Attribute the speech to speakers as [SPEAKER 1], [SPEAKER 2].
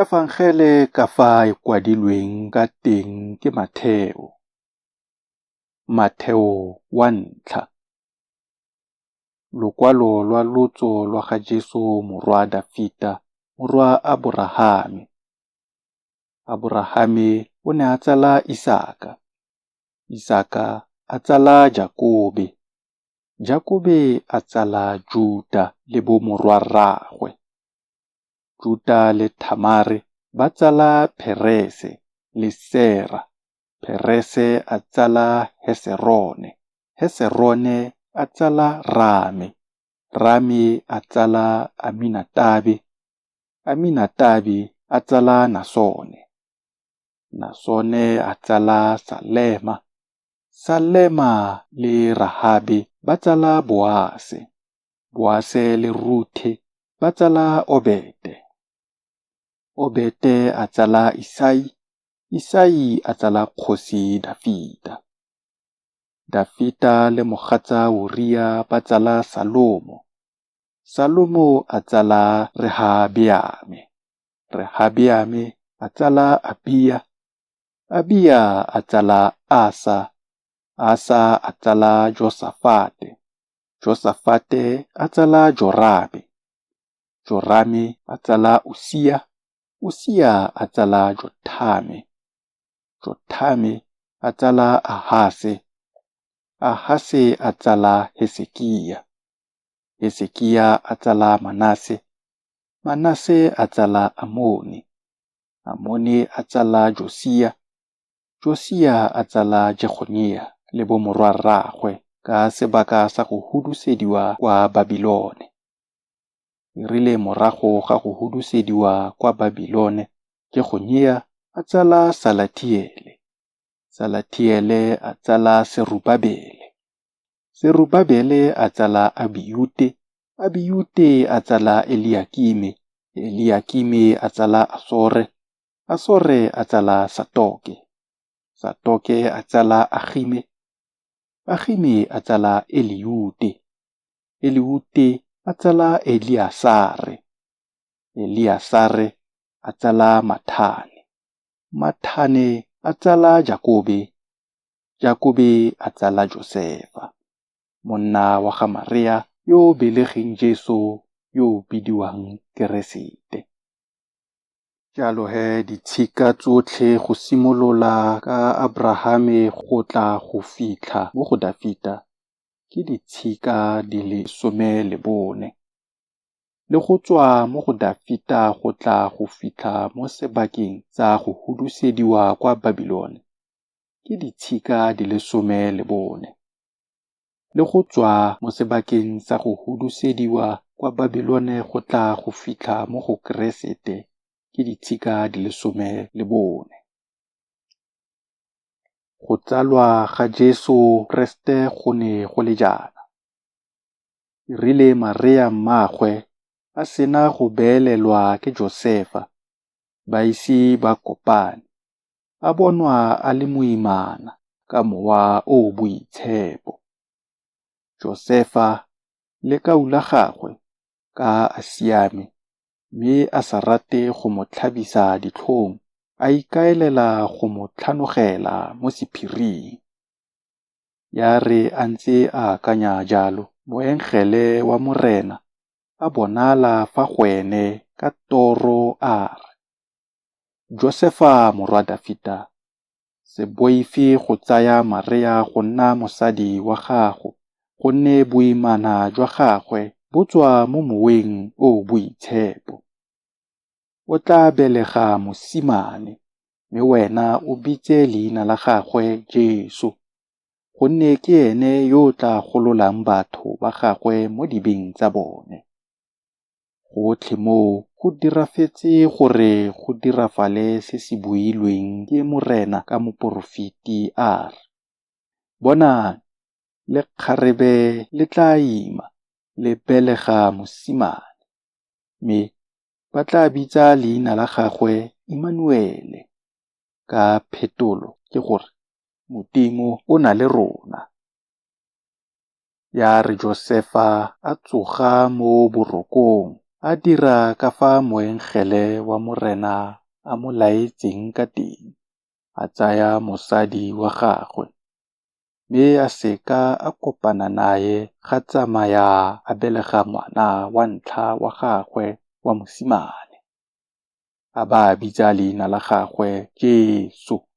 [SPEAKER 1] Efangele ka fa e kwadilweng ka teng ke Matheo. Matheo wa 1. Lokwalo lwa lotso lwa ga Jesu morwa Dafita morwa Aborahame. Aborahame o ne a tsala Isaka, Isaka a tsala Jakobe, Jakobe a tsala Juta le bomorwa-rraagwe. Juta le Thamare ba tsala Pherese le Sera, Pherese a tsala Heserone, Heserone a tsala Rame, Rame a tsala Aminatabe, Aminatabe a tsala Nasone, Nasone a tsala Salema, Salema le Rahabe ba tsala Boase, Boase le Ruthe ba tsala Obete, Obete a tsala Isai, Isai a tsala kgosi Dafita. Dafita le mogatsa Uria ba tsala Salomo, Salomo a tsala Rehabeame, Rehabeame a tsala Abia, Abia a tsala Asa, Asa a tsala Josafate, Josafate a tsala Jorame, Jorame a tsala Usia, Usia a tsala Jothame, Jothame a tsala Ahase, Ahase a tsala Hesekia, Hesekia a tsala Manase, Manase a tsala Amone, Amone a tsala Josia, Josia a tsala Jegonia le bomorwa-rraagwe ka sebaka sa go hudusediwa kwa Babilone. E rile morago ga go hudusediwa kwa Babilone Jegonia a tsala Salathiele, Salathiele a tsala Serubabele, Serubabele a tsala Abiute, Abiute a tsala Eliakime, Eliakime a tsala Asore, Asore a tsala Satoke, Satoke a tsala Agime, Agime a tsala Eliute, Eliute a tsala Eleasare, Eleasare a tsala Mathane, Mathane a tsala Jakobe, Jakobe a tsala Josefa, monna wa ga Marea yo o belegeng Jesu yo o bidiwang Keresete. Jalo he ditshika tsotlhe go simolola ka Aberahame go tla go fitlha mo go Dafita ke ditshika di le 14, le go tswa mo go Dafita go tla go fitlha mo sebakeng sa go hudusediwa kwa Babilone ke ditshika di le 14, le go tswa mo sebakeng sa go hudusediwa kwa Babilone go tla go fitlha mo go Keresete ke ditshika di le 14. Go tsalwa ga Jesu Keresete go ne go le jaana. E rile Marea mmaagwe a sena go beelelwa ke Josefa, ba ise ba kopane, a bonwa a le moimana ka Mowa o o Boitshepo. Josefa, lekau la gagwe, ka a siame, mme a sa rate go mo tlhabisa ditlhong, a ikaelela go mo tlhanogela mo sephiring. Ya re a ntse a akanya jalo, moengele wa Morena a bonala fa go ene ka toro a re, Josefa morwa Dafita, se boife go tsaya Marea go nna mosadi wa gago gonne boimana jwa gagwe bo tswa mo Moweng o o Boitshepo. O tla belega mosimane, mme wena o bitse leina la gagwe Jesu, gonne ke ene yo o tla gololang batho ba gagwe mo dibeng tsa bone. Gotlhe moo go dirafetse gore go dirafale se se builweng ke Morena ka moporofeti a re, Bonang, lekgarebe le tla ima, le belega mosimane, mme ba tla bitsa leina la gagwe Imanuele, ka phetolo ke gore, Modimo o na le rona. Ya re Josefa a tsoga mo borokong, A dira ka fa moengele wa Morena a mo laetseng ka teng, a tsaya mosadi wa gagwe, mme a se ka a kopana nae ga tsamaya a belega ngwana wa ntlha wa gagwe wa mosimane, a ba a bitsa leina la gagwe Jesu.